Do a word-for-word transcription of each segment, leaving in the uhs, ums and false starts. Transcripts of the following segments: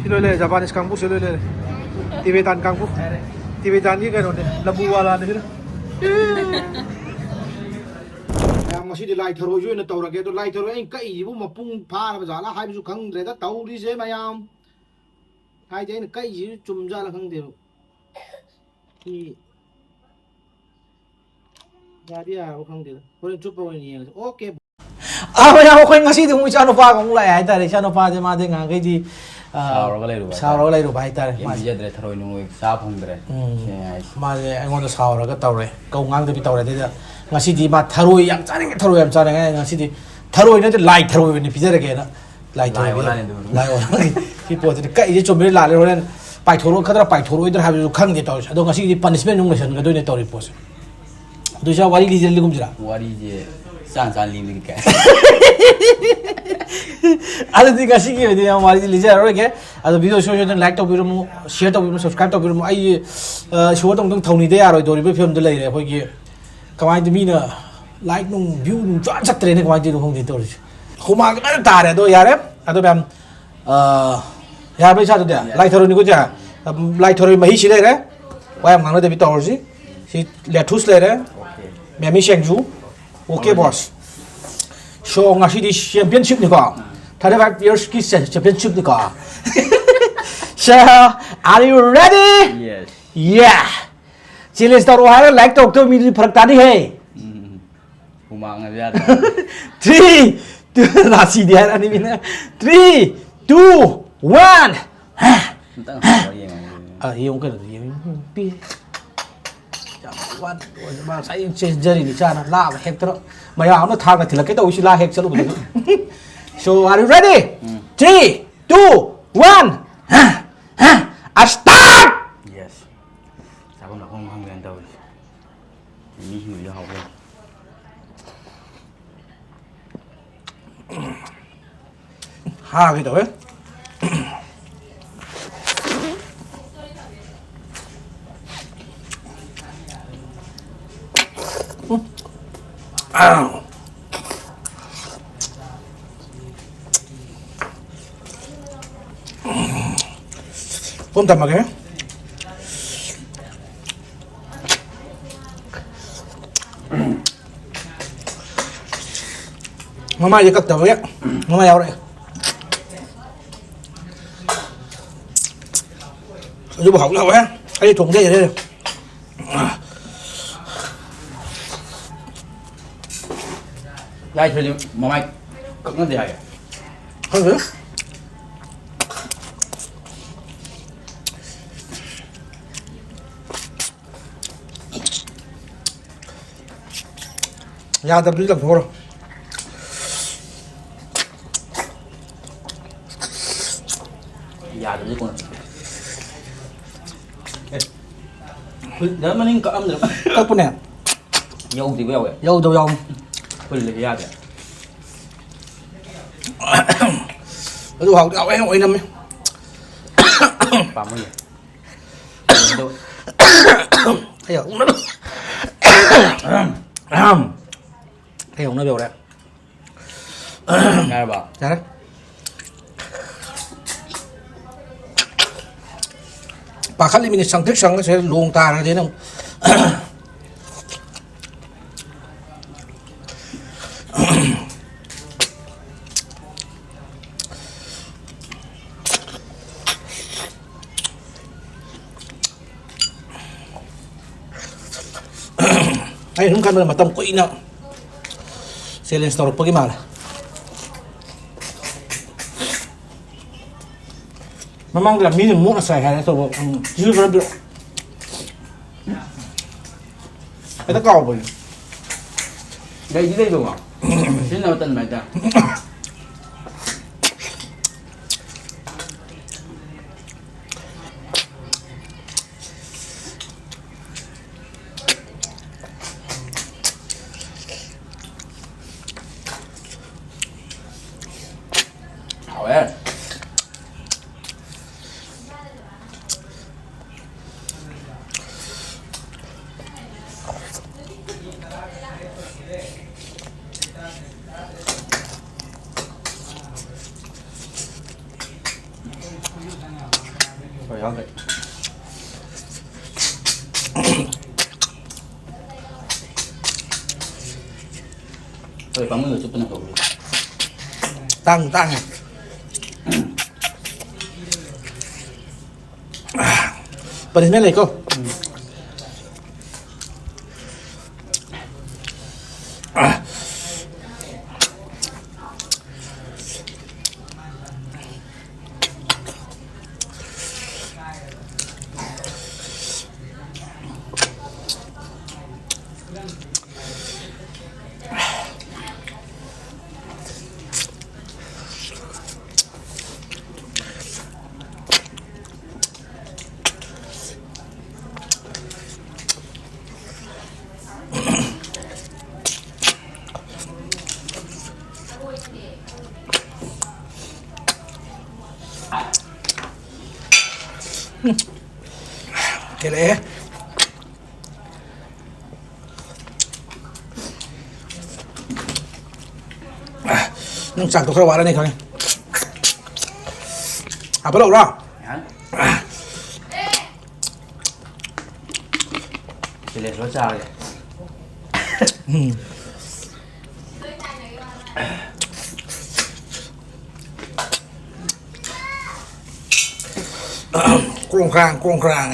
ꯁꯤ ꯂꯣꯏ ꯂꯩꯔꯦ, ꯖꯄꯥꯅꯤꯁ ꯀꯥꯡꯕꯨꯁꯨ ꯂꯣꯏ ꯂꯩꯔꯦ꯫ ꯇꯤꯕꯦꯇꯥꯟ ꯀꯥꯡꯕꯨ, ꯇꯤꯕꯦꯇꯥꯟꯒꯤ ꯀꯩꯅꯣꯅꯦ, ꯂꯝꯕꯨ ꯋꯥꯂꯥꯅꯦ ꯁꯤꯅ꯫ ꯃꯌꯥꯝ, ꯉꯁꯤꯗꯤ ꯂꯥꯏ ꯊꯔꯣꯏꯁꯨ ꯑꯣꯏꯅ ꯇꯧꯔꯒꯦ꯫ ꯑꯗꯣ ꯂꯥꯏ ꯊꯔꯣꯏ ꯑꯩꯅ ꯀꯛꯏꯁꯤꯕꯨ ꯃꯄꯨꯡ ꯐꯥꯔꯕ ꯖꯥꯠꯂꯥ ꯍꯥꯏꯕꯁꯨ ꯈꯪꯗ꯭ꯔꯦꯗ ꯇꯧꯔꯤꯁꯦ ꯃꯌꯥꯝ꯫ ꯍꯥꯏꯗꯤ ꯑꯩꯅ ꯀꯛꯏꯁꯤꯁꯨ ꯆꯨꯝ ꯖꯥꯠꯂꯥ ꯈꯪꯗꯦꯕ꯫ ꯁꯤ ꯌꯥꯗꯤ ꯌꯥꯔꯕ ꯈꯪꯗꯦꯗ꯫ ꯍꯣꯔꯦꯟ ꯆꯨꯞꯄ ꯑꯣꯏꯅ ꯌꯦꯡꯉꯁꯤ꯫ ꯑꯣꯀꯦ꯫ ꯑꯥ, ꯃꯌꯥꯝ, ꯑꯩꯈꯣꯏ ꯉꯁꯤꯗꯤ ꯑꯃꯨꯛ ꯏꯆꯥꯅꯨꯄꯥꯒ ꯑꯃꯨꯛ ꯂꯥꯛꯑꯦ ꯍꯥꯏꯇꯥꯔꯦ꯫ ꯏꯆꯥꯅꯨꯄꯥꯁꯦ ꯃꯥꯗꯤ ꯉꯍꯥꯟꯈꯩꯗꯤ, ꯑꯥ, ꯁꯥꯎꯔꯒ ꯂꯩꯔꯨꯕ ꯁꯥꯎꯔꯒ ꯍꯥꯏꯇꯥꯔꯦ꯫ ꯂꯩꯔꯨꯕ ꯍꯥꯏꯇꯥꯔꯦ꯫ ꯀꯩꯝ ꯃꯥꯁꯦ ꯄꯤꯖꯗ꯭ꯔꯦ, ꯊꯔꯣꯏ ꯅꯨꯡꯉꯣꯏ ꯆꯥ ꯐꯪꯗ꯭ꯔꯦ꯫ ꯎꯝ꯫ ꯁꯤꯅꯦ ꯍꯥꯏꯁꯦ꯫ ꯃꯥꯁꯦ ꯑꯩꯉꯣꯟꯗ ꯁꯥꯎꯔꯒ ꯇꯧꯔꯦ, ꯀꯧ ꯉꯥꯡꯗꯕꯤ ꯇꯧꯔꯦ꯫ ꯑꯗꯩꯗ ꯉꯁꯤꯗꯤ ꯃꯥ ꯊꯔꯣꯏ ꯌꯥꯝ ꯆꯥꯅꯤꯡꯉꯦ, ꯊꯔꯣꯏ ꯌꯥꯝ ꯆꯥꯅꯤꯡꯉꯦ꯫ ꯉꯁꯤꯗꯤ ꯊꯔꯣꯏ ꯅꯠꯇꯦ, ꯂꯥꯏ ꯊꯔꯣꯏ ꯑꯣꯏꯅ ꯄꯤꯖꯔꯒꯦꯅ꯫ ꯂꯥꯏ ꯊꯔꯣꯏ ꯂꯥꯏ ꯄꯤꯖꯔꯒꯦ꯫ ꯑꯣꯂꯥꯅꯤ ꯑꯗꯨ꯫ ꯂꯥꯏ ꯑꯣꯂꯥꯅꯤ꯫ ꯁꯤ ꯄꯣꯠꯁꯤꯗꯤ ꯀꯛꯏꯁꯦ ꯆꯨꯝꯃꯤꯔ ꯂꯥꯜꯂꯤꯔ ꯍꯣꯔꯦꯟ ꯄꯥꯏꯊꯣꯔꯛꯀꯗ꯭ꯔꯥ ꯄꯥꯏꯊꯣꯔꯛꯑꯣꯏꯗ꯭ꯔꯥ ꯍꯥꯏꯕꯗꯨꯁꯨ ꯈꯪꯗꯦ ꯇꯧꯔꯤꯁꯦ꯫ ꯑꯗꯣ ꯉꯁꯤꯒꯤꯗꯤ ꯄꯅꯤꯁꯃꯦꯟ ꯑꯃꯨꯛ ꯂꯣꯏꯁꯤꯟꯒꯗꯣꯏꯅꯦ ꯇꯧꯔꯤ ꯄꯣꯠꯁꯦ꯫ ꯑꯗꯨ ꯏꯆꯥ, ꯋꯥꯔꯤ ꯂꯤꯖꯔ ꯂꯤꯒꯨꯝꯁꯤꯔꯥ? ꯋꯥꯔꯤꯁꯦ ꯆꯥꯟ ꯆꯥꯟ ꯂꯤꯕꯒꯤ ꯀꯥꯏ꯫ ꯑꯗꯨꯗꯤ ꯉꯁꯤꯒꯤ ꯑꯣꯏꯅꯗꯤ ꯌꯥꯝ ꯋꯥꯔꯤꯁꯦ ꯂꯤꯖꯔꯔꯣꯏꯒꯦ꯫ ꯑꯗꯣ video ꯁꯣꯏ ꯁꯣꯏꯗꯅ like ꯇꯧꯕꯤꯔꯝꯃꯨ, share ꯇꯧꯕꯤꯔꯝꯃꯨ, subscribe ꯇꯧꯕꯤꯔꯝꯃꯨ꯫ ꯑꯩ, ꯑ, show ꯇꯧꯗꯪ ꯊꯧꯅꯤꯗ ꯌꯥꯔꯣꯏꯗꯧꯔꯤꯕ ꯐꯤꯕꯝꯗ ꯂꯩꯔꯦ꯫ ꯑꯩꯈꯣꯏꯒꯤ ꯀꯃꯥꯏꯅ ꯃꯤꯅ like ꯅꯨꯡ view ꯅꯨꯡ ꯆꯥ ꯆꯠꯇ꯭ꯔꯦꯅꯦ, ꯀꯃꯥꯏꯅ ꯇꯧꯔꯤꯅꯣ ꯈꯪꯗꯦ ꯇꯧꯔꯤꯁꯦ꯫ ꯍꯨꯃꯥꯡꯁꯦ ꯐꯖꯅ ꯇꯥꯔꯦ꯫ ꯑꯗꯣ ꯌꯥꯔꯦ, ꯑꯗꯣ ꯃꯌꯥꯝ, ꯑ, ꯌꯥꯔꯕ ꯏꯆꯥꯗꯨꯗꯤ? ꯌꯥꯔꯦ꯫ ꯂꯥꯏ ꯊꯔꯣꯏꯅꯤꯀꯣ ꯏꯆꯥ? ꯂꯥꯏ ꯊꯔꯣꯏ ꯃꯍꯤꯁꯤ ꯂꯩꯔꯦ, ꯋꯥ ꯌꯥꯝ ꯉꯥꯡꯅꯗꯕꯤ ꯇꯧꯔꯁꯤ꯫ ꯁꯤ lettuce ꯂꯩꯔꯦ, ꯑꯣꯀꯦ꯫ ꯃꯤꯃꯤ ꯁꯤꯡꯖꯨ꯫ ꯑꯣꯀꯦ, ꯍꯣꯏ꯫ Boss꯫ So, ꯉꯁꯤꯗꯤ championship ꯅꯤꯀꯣ? Thirty five years ꯀꯤ championship ꯅꯤꯀꯣ? So, are you ready? Yes꯫ Yeah! Challenge ꯇꯧꯔꯛꯑꯣ ꯍꯥꯏꯔꯒ like ꯇꯧꯔꯛꯇꯕ ꯃꯤꯗꯨꯗꯤ ꯐꯔꯛ ꯇꯥꯅꯤꯍꯦ꯫ ꯎꯝ꯫ ꯍꯨꯃꯥꯡꯅꯁꯨ ꯌꯥꯗ꯭ꯔꯦ꯫ Three, two, ꯔꯥꯁꯤꯗꯤ ꯍꯥꯏꯔꯛꯑꯅꯤ ꯃꯤꯅ꯫ Three, two, one꯫ ꯑꯝꯇꯪ ꯍꯥꯏꯔꯣ ꯌꯦꯡꯉꯒꯦ꯫ ꯑ, ꯌꯦꯡꯉꯨ ꯀꯩꯅꯣꯗꯣ, ꯌꯦꯡꯉꯨ꯫ ꯄꯤ꯫ ꯌꯥꯝ ꯋꯥꯅ ꯃꯥ ꯉꯁꯥꯏ ꯆꯦꯟꯖꯔꯤꯅꯤ ꯆꯥꯅ ꯂꯥꯕ ꯍꯦꯛꯇꯅ꯫ ꯃꯌꯥꯝ ꯑꯃ ꯊꯥꯡꯅ ꯊꯤꯜꯂꯛꯀꯦ ꯇꯧꯏꯁꯤ ꯂꯥ ꯍꯦꯛ ꯆꯠꯂꯨꯕꯗꯨꯗ꯫ So, are you ready? Um. Three, two, one꯫ Start! Yes꯫ ꯆꯥꯐꯝ ꯂꯥꯛꯐꯝ ꯈꯪꯗꯦꯅ ꯇꯧꯔꯤꯁꯦ꯫ ꯃꯤꯁꯤꯡꯗꯨꯁꯨ ꯍꯥꯎꯕ꯫ ꯍꯥꯒꯦ ꯇꯧꯋꯦ꯫ ꯄꯨꯝ ꯊꯝꯃꯒꯦ꯫ ꯃꯃꯥꯏꯁꯦ ꯀꯛꯇꯕꯒꯤ ꯃꯃꯥꯏ ꯌꯥꯎꯔꯛꯑꯦ꯫ ꯑꯗꯨꯕꯨ ꯍꯥꯎꯗꯤ ꯍꯥꯎꯋꯦ꯫ ꯑꯩ ꯊꯣꯡꯗ ꯍꯩꯔꯦ꯫ ꯂꯥꯏ ꯊꯣꯏꯗꯤ ꯃꯃꯥꯏ ꯀꯛꯅꯗꯦ ꯍꯥꯏꯌꯦ꯫ ꯈꯪꯗꯦ꯫ ꯌꯥꯗꯕꯗꯨꯗꯤ ꯂꯪꯊꯣꯛꯈ꯭ꯔꯣ꯫ ꯌꯥꯗꯕꯗꯤ ꯀꯣꯟꯅ꯫ ꯑꯦ, ꯍꯨꯏ, ꯗꯥ ꯃꯅꯤꯡ ꯀꯛꯑꯝꯗ꯭ꯔꯣ? ꯀꯛꯄꯅꯦ꯫ ꯌꯧꯗ꯭ꯔꯤꯕ ꯌꯥꯎꯋꯦ꯫ ꯌꯧꯗꯕ ꯌꯥꯎ꯫ ꯍꯨꯜꯂꯗꯤ ꯌꯥꯗꯦ꯫ ꯑꯗꯨ ꯍꯥꯎꯗꯤ ꯍꯥꯎꯋꯦ, ꯑꯣꯏꯅꯝꯃꯦ꯫ ꯄꯥꯝꯃꯨꯏꯌꯦ꯫ ꯑꯩ ꯍꯧꯅꯕ꯫ ꯑꯩ ꯍꯧꯅꯕ ꯌꯧꯔꯦ꯫ ꯌꯥꯔꯕ? ꯌꯥꯔꯦ꯫ ꯄꯥꯈꯠꯂꯤꯃꯤꯅꯦ, ꯁꯪꯇ꯭ꯔꯤꯛ ꯁꯪꯉꯒ ꯁꯤꯗ ꯂꯣꯡ ꯇꯥꯔꯗꯤꯅ ꯑꯃꯨꯛ꯫ ꯑꯩ ꯁꯨꯝ ꯈꯟꯕꯗ ꯃꯇꯝ ꯀꯨꯏꯅ challenge ꯇꯧꯔꯛꯄꯒꯤ ꯃꯥꯜꯂꯦ꯫ ꯃꯃꯥꯡꯗ ꯃꯤꯅ ꯃꯣꯠꯅ ꯆꯥꯏ ꯍꯥꯏꯔꯦ ꯇꯧꯕ, ꯎꯝ, ꯁꯤꯁꯨ ꯈꯔ ꯄꯤꯔꯛꯑꯣ꯫ ꯍꯦꯛꯇ ꯀꯥꯎꯕꯅꯦ꯫ ꯂꯩꯗꯤ ꯂꯩꯕꯀꯣ꯫ ꯁꯤꯖꯤꯟꯅꯕ ꯇꯟꯕ ꯍꯥꯏꯇꯥꯔꯦ꯫ ꯍꯥꯎꯋꯦ꯫ ꯌꯥꯎꯗ꯭ꯔꯦ꯫ ꯍꯣꯏ, ꯄꯥꯝꯃꯨꯏ ꯆꯨꯞꯄꯅ ꯐꯕꯅꯤ꯫ ꯇꯥꯡ ꯇꯥꯡꯉꯦ꯫ ꯄꯅꯤꯁꯃꯦꯟ ꯂꯩꯀꯣ꯫ ꯀꯦꯜꯂꯛꯑꯦ꯫ ꯅꯪ ꯆꯥꯛꯇꯣ ꯈꯔ ꯋꯥꯠꯂꯅꯤ ꯈꯪꯉꯦ꯫ ꯍꯥꯞꯄꯠꯂꯛꯎꯔꯣ? ꯌꯥꯅꯤ꯫ ꯆꯦꯂꯦꯟꯖ ꯂꯣꯏ ꯆꯥꯔꯒꯦ꯫ ꯎꯝ꯫ ꯀ꯭ꯔꯣꯡ ꯀ꯭ꯔꯥꯡ, ꯀ꯭ꯔꯣꯡ ꯀ꯭ꯔꯥꯡ꯫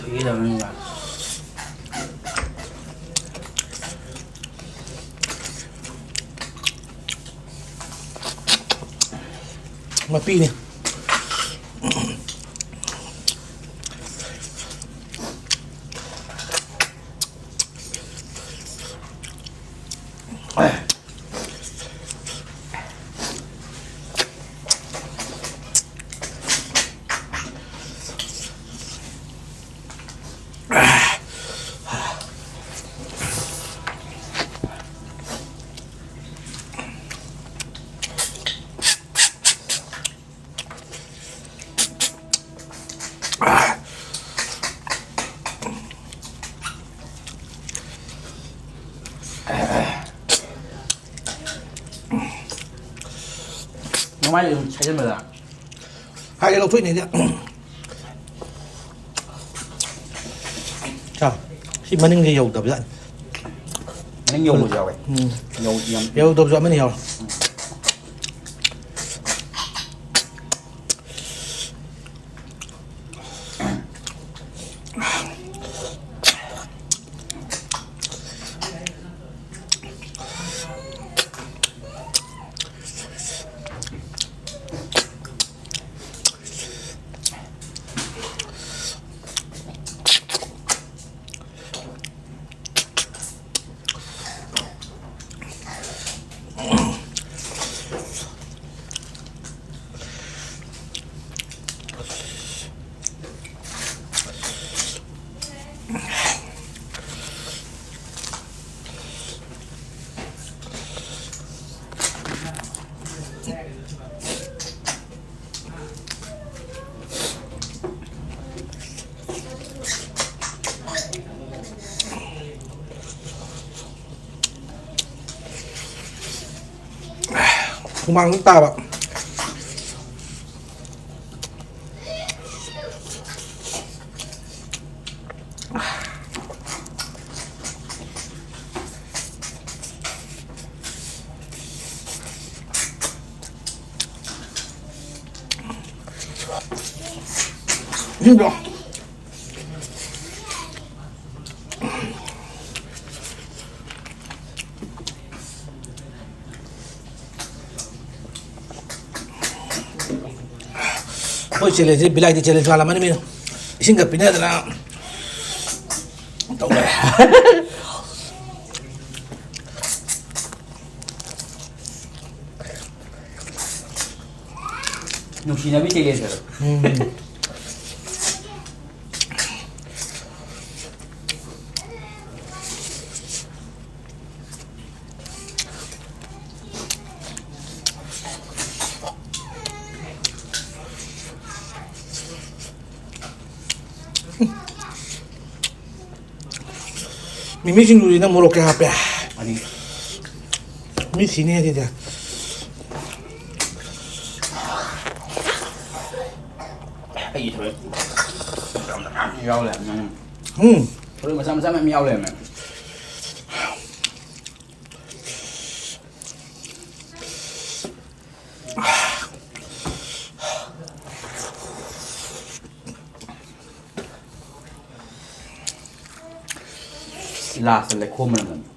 ꯄꯤꯒꯗꯕꯅꯤꯅ꯫ ꯃꯄꯤꯅꯤ꯫ ꯃꯃꯥꯏꯗ ꯑꯗꯨꯝ ꯁꯥꯏꯖꯟꯕꯗ꯫ ꯍꯥꯏꯗꯤ ꯂꯧꯊꯣꯛꯏꯅꯦ ꯑꯩꯗꯤ꯫ ꯆꯥ, ꯁꯤ ꯃꯅꯤꯡꯁꯦ ꯌꯧꯗꯕꯖꯥꯠꯅꯤ꯫ ꯃꯅꯤꯡ ꯌꯧꯕꯁꯨ ꯌꯥꯎꯋꯦ꯫ ꯎꯝ꯫ ꯌꯧ-, ꯌꯥꯝ ꯌꯧꯗꯕꯁꯨ ꯑꯃꯅꯤ ꯌꯥꯎꯋꯦ꯫ ꯍꯨꯃꯥꯡ ꯑꯗꯨꯝ ꯇꯥꯕ꯫ ꯁꯤꯗꯣ꯫ ꯑꯩꯈꯣꯏ ꯆꯦꯂꯦꯟꯖꯁꯦ ꯚꯤꯂꯥꯏꯇꯤ ꯆꯦꯂꯦꯟꯖ ꯃꯥꯜꯂꯝꯃꯅꯤ ꯃꯤꯅ꯫ ꯏꯁꯤꯡꯒ ꯄꯤꯅꯗꯅ ꯇꯧꯔꯦ꯫ ꯅꯨꯡꯁꯤꯅꯕꯤ ꯆꯦꯂꯦꯟꯖ ꯍꯥꯏꯕ꯫ ꯎꯝ꯫ ꯃꯤꯃꯤ ꯁꯤꯡꯖꯨꯁꯤꯅ ꯃꯣꯔꯣꯛ ꯀꯌꯥ ꯍꯥꯞꯄꯦ? ꯑꯅꯤ꯫ ꯃꯤ ꯁꯤꯅꯤ ꯑꯗꯨꯗꯤ꯫ ꯑꯩꯒꯤ ꯊꯣꯔꯛ ꯌꯥꯎ ꯂꯩꯔꯝꯃꯦ꯫ ꯎꯝ꯫ ꯊꯣꯔꯛ ꯃꯆꯥ ꯃꯆꯥ ꯃꯌꯥꯝ ꯌꯥꯎ ꯂꯩꯔꯝꯃꯦ꯫ ꯂꯥꯁꯇ ꯂꯩꯈꯣꯝ ꯃꯅꯝ ꯅꯝꯃꯦ꯫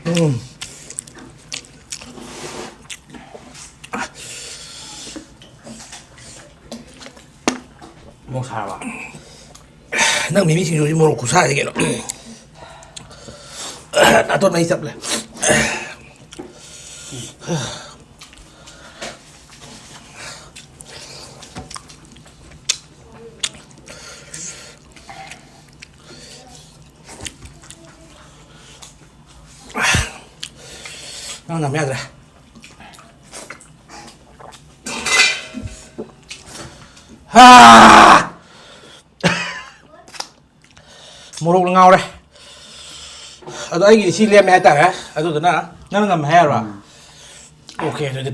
ꯎꯝ꯫ ꯃꯣꯔꯣꯛ ꯁꯥꯔꯕ? ꯅꯪ ꯃꯤꯃꯤ ꯁꯤꯡꯖꯨꯁꯤ ꯃꯣꯔꯣꯛ ꯈꯨꯁꯥꯁꯤ ꯀꯩꯅꯣ꯫ ꯅꯥꯇꯣꯟ ꯃꯍꯤ ꯆꯞꯂꯦ꯫ ꯅꯪ ꯉꯝ ꯌꯥꯗ꯭ꯔꯦ꯫ ꯍꯥ! ꯃꯣꯔꯣꯛꯅ ꯉꯥꯎꯔꯦ꯫ ꯑꯗꯣ ꯑꯩꯒꯤꯗꯤ ꯁꯤ ꯂꯦꯝꯃꯦ ꯍꯥꯏꯇꯥꯔꯦ꯫ ꯑꯗꯨꯗꯨꯅ ꯅꯪꯅ ꯉꯝꯃꯦ ꯍꯥꯏꯔꯣ? ꯎꯝ꯫ ꯑꯣꯀꯦ, ꯑꯗꯨꯗꯤ